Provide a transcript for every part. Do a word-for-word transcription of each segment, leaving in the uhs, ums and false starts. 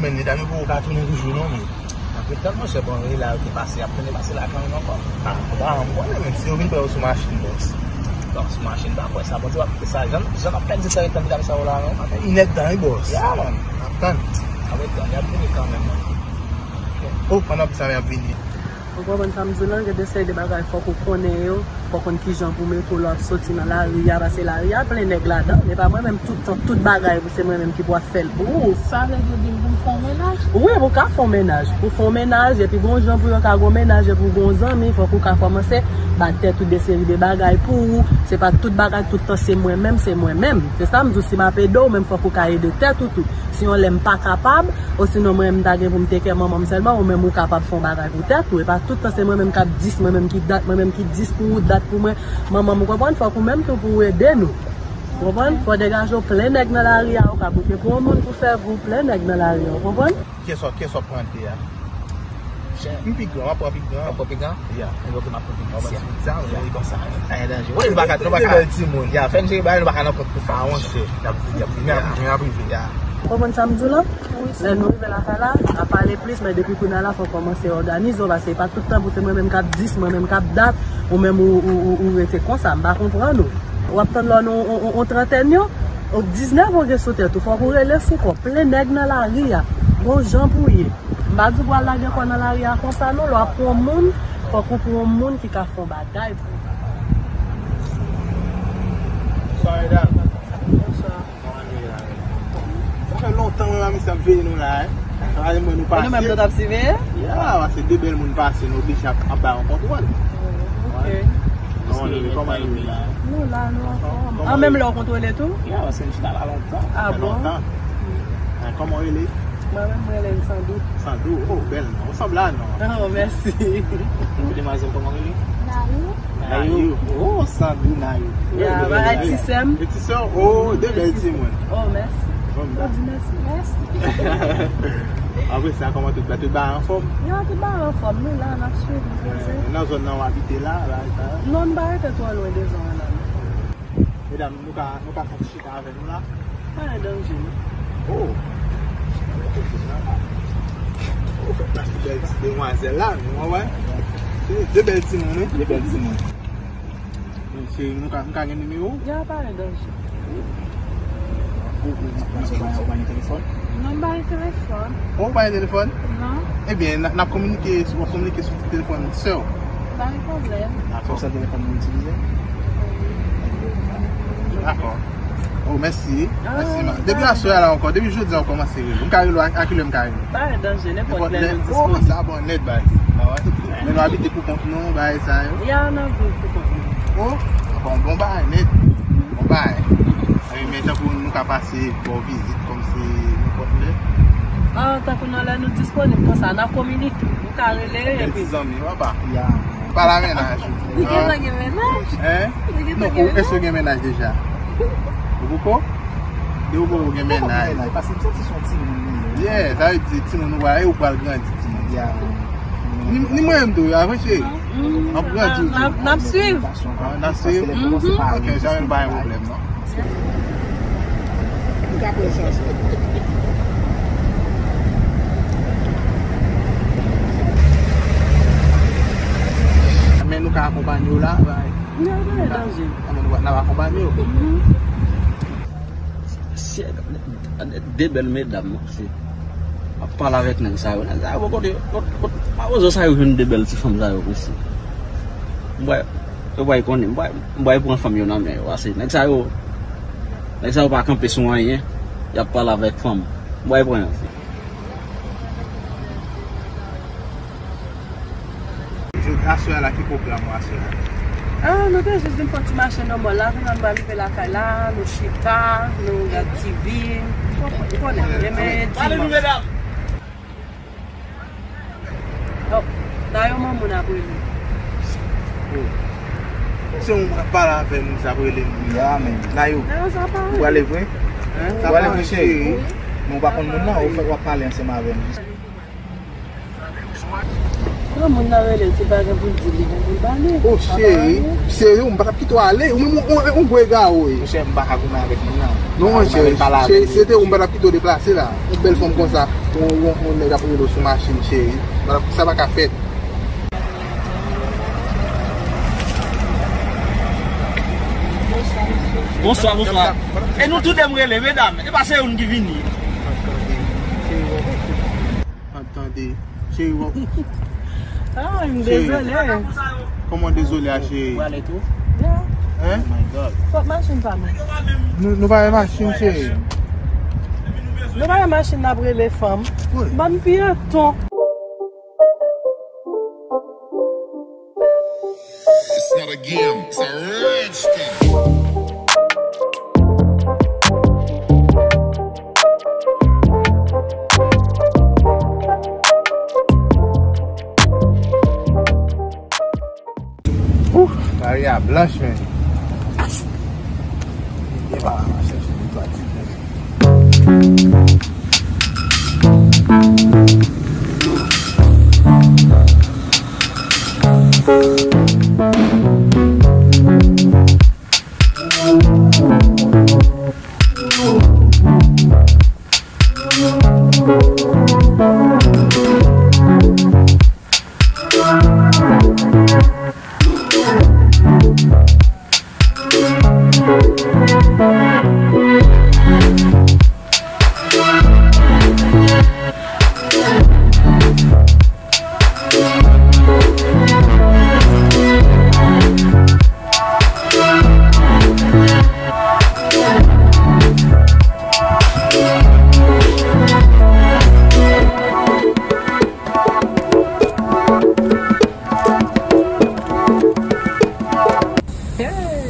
Men medam yo poko ka tounen toujou non, men. N ap ret tann, monchè, bon, e la yo te pase, y ap tounen pase la kanmenm ankò. Ah, ou pa janm konnen, men si yo vin pran yo sou machin, bòs. Bon, sou machin, pa kwè sa, Bondye p ap kite sa. Jan, jan n ap pèdi tan ret tann medam sa yo la, non? N ap pèdi nèt tan, wi, bòs. Ya, man. N ap tann. N ap ret tann, y ap vini kanmenm, man. Oh, pandan w ap di sa, men y ap vini. Ou konprann sa m di w lan, gen de seri de bagay fòk ou konnen yo, fòk ou konn kijan pou mete w lè w ap soti nan lari a, paske lari a plen nèg ladan l. E pa mwen menm tout tan, tout bagay pou se mwen menm ki pou ap fè l pou ou. Sa vle di w di m pou m fè yon mennaj? Wi, pou w ka fè yon mennaj. Pou w fè yon mennaj, epi gon jan pou yo ka gon mennaj, epi w gon zanmi, fòk ou ka kòmanse ba tèt ou de seri de bagay pou ou. Se pa tout bagay tout tan se mwen menm, se mwen menm. Se sa m di w, si m ap ede w, menm fòk ou ka ede tèt ou tou. Si yon lè m pa kapab, osinon mwen menm m ta gen pou m take care manman m sèlman, ou menm ou kapab fè yon bagay pou tèt ou. E pa tout tan se mwen menm k ap dis, mwen menm ki dat, mwen menm ki dis pou ou, dat pou mwen, manman m, ou konprann? Fòk ou menm tou pou ou ede nou. Ou konprann? Fò degaje w, plen nèg nan lari a, ou ka bouke pou yon moun pou fè vou, plen nèg nan lari a, ou konprann? Kiyès w, kiyès w ap pran te a? M pi gran, w ap pran pi gran. W ap pran pi gran? Ya. Ebyen, ok, m ap pran pi gran. Sa, wi, konsa. Pa gen danje. Wi, nou pa ka, nou pa ka. De bèl timoun. Ya, fè n jere bagay, nou pa ka nan kont pou sa. Ah, monchè. Y ap vini, y ap vini, y ap vini, y ap rive. Ya. Ou konprann sa m di w lan? Lè nou rive lakay la, n a pale plis, men depi kounye a la, fò w kòmanse òganize w, paske e pa tout tan pou se mwen menm k ap dis, mwen menm k ap dat, ou menm ou, ou, ou, ou rete konsa, m pa konprann ou. W ap tann lòn yon, yon, yon, yon trantèn yo, ou diznèf an gen sou tèt ou, fòk ou rele sou kò w, plen nèg nan lari a, gon jan pou w ye. M pa di w pou w al lage kò w nan lari a konsa non, lè w ap pran yon moun, fòk ou pran yon moun ki ka fè yon bagay pou ou. Bonswa, medam. Bonswa. Kòman nou ye la menm? Sa fè lontan mwen ak misye ap veye nou la, eh. Sa fè mwen nou pase. E nou menm nou t ap siveye? Ya, pase de bèl moun pase, nou oblije ap, ap ba yo kontwòl. Oh, ok. Kòman nou ye, kòman nou ye la? Nou la, nou anfòm. Kòman, kòman nou ye? Ah, menm lè w kontwole tou? Ya, pase m chita la lontan. Ah bon? Fè lontan. Ah, kòman w rele? Mwen menm, mwen rele m Sandou. Sandou, oh, bèl non. Ou sanble a non. Oh, mèsi. Ou demwazèl, kòman w rele? Nayou. Nayou. Oh, Sandou, Nayou. Ya, bagay ti sè m. E ti sè w? Oh, de bèl timoun. Oh, mèsi. Bon, ou di mèsi. Mèsi. Apre sa, kòman tout bagay? Tout bagay anfòm? Ya, tout bagay anfòm. Nou la, n ap swiv, nou poze. Eh, nan zòn nan w abite la, bagay sa yo? Non, m pa rete twò lwen de zòn nan. Medam, nou ka, nou ka fè yon ti chita avè nou la? Pa gen danje, non. Oh! Oh, fè plas pou bèl ti demwazèl la, nou wè. Se de bèl timoun, wi. De bèl timoun. Cheri, nou ka, nou ka gen nimewo w? Ya, pa gen danje. Ou, ou, ou, ou pa gen telefòn? Non, m pa gen telefòn. Oh, ou pa gen telefòn? Non. Ebyen, n a, n ap kominike, w ap kominike sou telefòn sè w. Pa gen pwoblèm. Dakò. Se sèl telefòn nou itilize? Dakò. Oh, mèsi. Ah, mèsi, ma. Depi aswè a la ankò, depi jodi a ou kòmanse rele. M ka rele w a, a ki lè m ka rele w? Pa gen danje, nenpòt lè nou disponib. Oh, sa bon nèt, bay. Ah, wè. Men nou abite pou kont nou, bay sa yo. Ya, n ap viv pou kont nou. Oh, bon, bon bagay nèt. Bon bagay. Wi, men tankou nou ka pase ba w vizit kòmsi nenpòt lè. Ah, tankou nan lè nou disponib konsa, n a kominike. Nou ka rele epi. Bèl ti zanmi, papa. Ya. Ou pa la mennaj ou. Li gentan gen mennaj? Hein? Li gentan gen mennaj? Non, ou, èske w gen mennaj deja? Ou poko? Depi ou poko gen mennaj. Poko gen mennaj, paske m santi se yon timoun li ye. Yeah, sa vle di timoun ou pral, e ou pral grandi timoun. Ya. Ni, ni mwen menm tou, a vre cheri. N ap grandi tou. N ap, n ap swiv. N ap swiv? Mhm. Ok, sa menm pa yon pwoblèm, non. Nou ka pran chans nou. Men nou ka akonpanye w la, bay. N ap, n ap akonpanye w. Mhm. Syèk, de bèl medam, se, ap pale avèk nèg sa yo. Nèg sa yo, kote, kote, kote mawozo sa yo jwenn de bèl ti fanm sa yo, mesye? M bay, yo bay konnen, m bay, m bay pran fanm yo nan men yo, pase nèg sa yo, nèg sa yo pa kanpe sou anyen, y ap pale avèk fanm. M bay pran yo. Aswè a la, ki pwogram ou aswè a? Ah, nou te jis vin fè yon ti mache nan mòl la, kounye a nou pral rive lakay la, nou chita, nou gad T V. Ou konnen, demen dimanch. Oh, Nayo, manman ap rele. Oh. Se yon moun ap pale avè m, sa ap rele m. Ya, men. Nayo. Nayo, sa pa ou prale vre? Hein? Ou prale vre, cheri? Men ou pa konn moun nan, ou fèk w ap pale ansanm avè m. Moun nan rele l, se pa gen pou l di, li gen pou l pale. Oh, cheri, serye, m pa t ap kite w ale. Ou menm, ou, ou, ou gwo egare w ye. Monchè, m pa ka goumen avèk moun nan. Non, cheri, cheri, se te ou, m pa t ap kite w deplase la. Yon bèl fanm konsa, yon, yon, yon nèg ap rele w sou machin, cheri. M pa t ap, sa pa ka fèt. Bonswa, bonswa. E nou tou de m rele, medam. E pa se youn ki vini. Ap tande. Cheri, w ap... Ah, m dezole. Kòman dezole a, cheri? Ou ale tou? Yeah. Hein? Oh my God. Kot machin pa nou? Nou, nou pa gen machin, cheri. Nou pa gen machin, n ap rele fanm. Wi. Bann pyeton. It's not a game, it's a rich thing. Ouf, lari a blanch, men. Epa, chèche de twa ti nèg. Hey!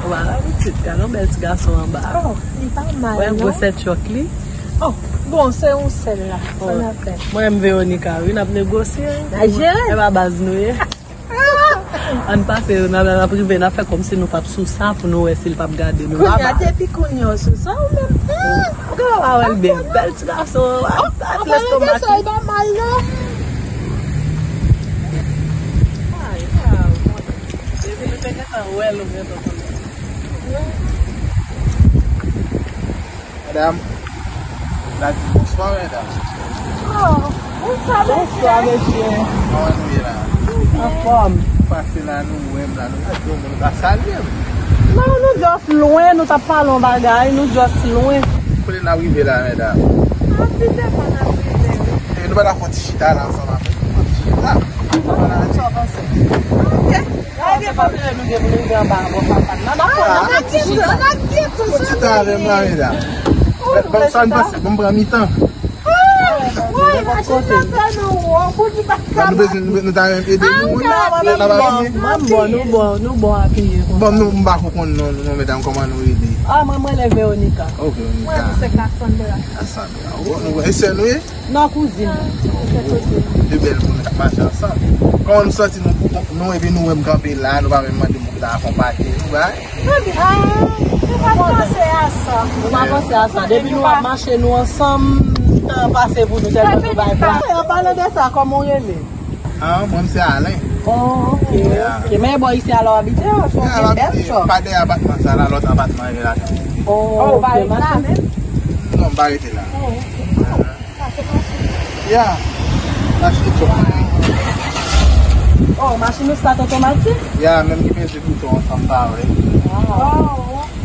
Waw, pitit, gade yon bèl ti gason anba. Oh, li pa mal, non? Wè gwosè tchòk li. Oh, bon, se yon sèl la. Oh. Sa n ap fè? Mwen, m Veronica, wi, n ap negosye. N a jere. E pa baz nou ye. Ann pase, n ap, n ap rive, n ap fè kòmsi nou p ap sou sa pou nou wè si l p ap gade nou. Kounye a, depi kounye a w sou sa, ou menm, hmm, ou genlè pa wè l byen. Bèl ti gason, sa t lestomak li. Li pa mal, non. Ay, waw. Depi nou te gentan wè l, ou gentan konnen. Medam, la di bonswa, medam. Oh, bonswa, mesye. Bonswa, mesye. Kòman nou ye la? Anfòm. Pase la, nou wè m la, nou gade yon moun, nou ka salye m. Non, nou just lwen, nou t ap pale yon bagay, nou just lwen. Kote n ap rive la, medam? N ap vite fò n ap rive. E nou pa ta fè yon ti chita la ansanm avèk nou? Yon ti chita. Sa w panse? Ok. Gade pa vle nou gen pou nou gen anba bò papa n nan. N ap pran yon ti chita. Yon ti chita avè m la, medam. Bon, sa n panse? Bon, m pran mitan. Woy, machin nan fè nou wont pou di pa ka. Nou bezwen, nou, nou ta renmen ede nou, wi. Sa va fini. Mwen bon, nou bon, nou bon apiye konsa. Bon, nou, m pa ko konn non, non, medam, kòman nou rele? Ah, mwen, mwen rele Veronica. Oh, Veronica. Mwen, se Cassandra. Cassandra. Oh, nou, e sè nou ye? Non, kouzin. De bèl moun k ap mache ansanm. Kòman nou santi nou, nou epi nou menm kanpe la, nou pa menm mande moun ta akonpaye nou, bay? Ah, nou pa panse a sa. Nou pa panse a sa. Depi nou ap mache, nou ansanm, tan pase pou nou tèlman nou bay plas. An palan de sa, kòman w rele? Ah, mwen, m se Alen. Oh, ok, ok. Men bò isi a la w abite, se yon bèl chòp. Pa dèyè apatman sa la, lòt apatman yo la. Oh, ok, machin. Non, m pa rete la. Oh, ok. Ya. Machin chòk mwen. Oh, machin ou start otomatik? Ya, menm ki peze bouton an, sa m pa wè. Wow. Oh, ok.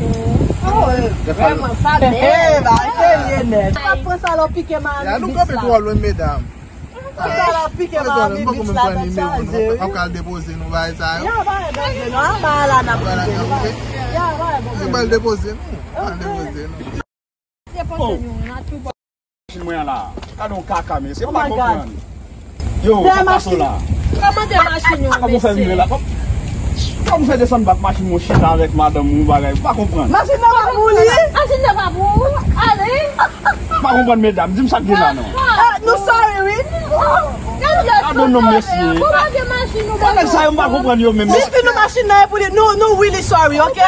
Oh, vrèman, sa bèl. Hey, bagay serye nèt. Pa pran sa lè w pike Miami Beach la. Ya, nou kanpe twò lwen, medam. Pran sa lè w pike Miami Beach la, tèt chaje, wi. Ap kal depoze nou bagay sa yo. Ya, pa depoze nou, anba la n ap rive. Ya, pa depoze nou. Anba l depoze nou. Anba l depoze nou. Oh. Machin mwen an la. Gade yon kaka, mesye. M pa konprann. Yo, sa k pase w la? Kòman de machin yo, mesye? Kòman w fè vin la? Kòman w fè desann bak machin mwen chita avèk madanm ou bagay? M pa konprann. Machin nan pa pou li. Machin nan pa pou ou. Ale. M pa konprann, medam. Di m sa k gen la, non. Ah, nou sorry, wi. Gade nonm, mesye. Bon, pa gen machin nou. Bon, nèg sa yo, m pa konprann yo menm. Li di nou machin nan e pou li. Nou, nou really sorry, ok?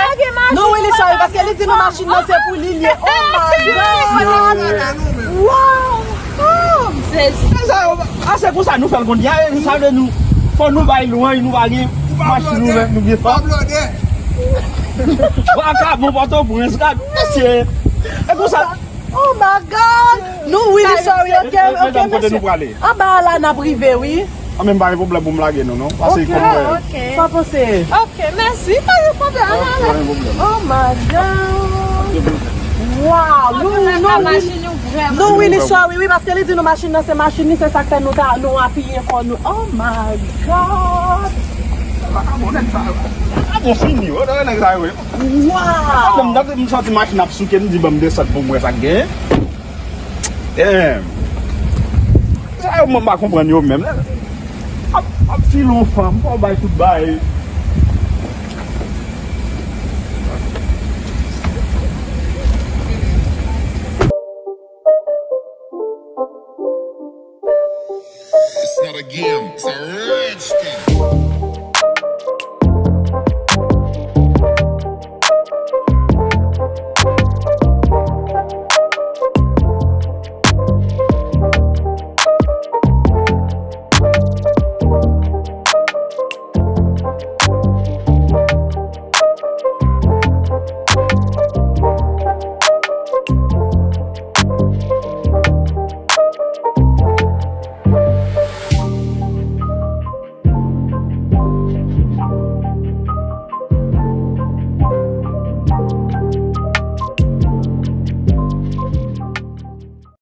Nou really sorry, paske li di nou machin nan se pou li, li ye. Oh my God! Wow! Oh! Sezi. Sa yo, a, se konsa nou fè l kounye a, sa vle nou, fò nou bay lwanj, nou pa gen machin, nou, nou gen fanm. Vakabon Pòtoprens, gad, mesye. E konsa. Oh my God! Nou, wi, li sorry, ok, ok, mesye. Anba a la, n ap rive, wi. An, men m pa gen pwoblèm pou m lage nou, non. Pase, ok, ok. Sa w panse? Ok, mèsi. Pa gen pwoblèm, pa gen pwoblèm. Oh my God! Wow! Nou, nou, nou, nou, wi, li sorry, wi, paske li di nou machin nan se machin li, se sa k fè nou ta, nou apiye kò nou. Oh my God! A bon, nèg sa yo. A bon, fini, yo, nèg sa yo. Wow! Bon, m tande m santi machin ap souke, m di, "Ban m desann pou m wè sa k genyen." Damn. Sa yo, mwen pa konprann yo menm. Ap, ap file yon fanm, fò w bay tout bagay. It's not a game, it's a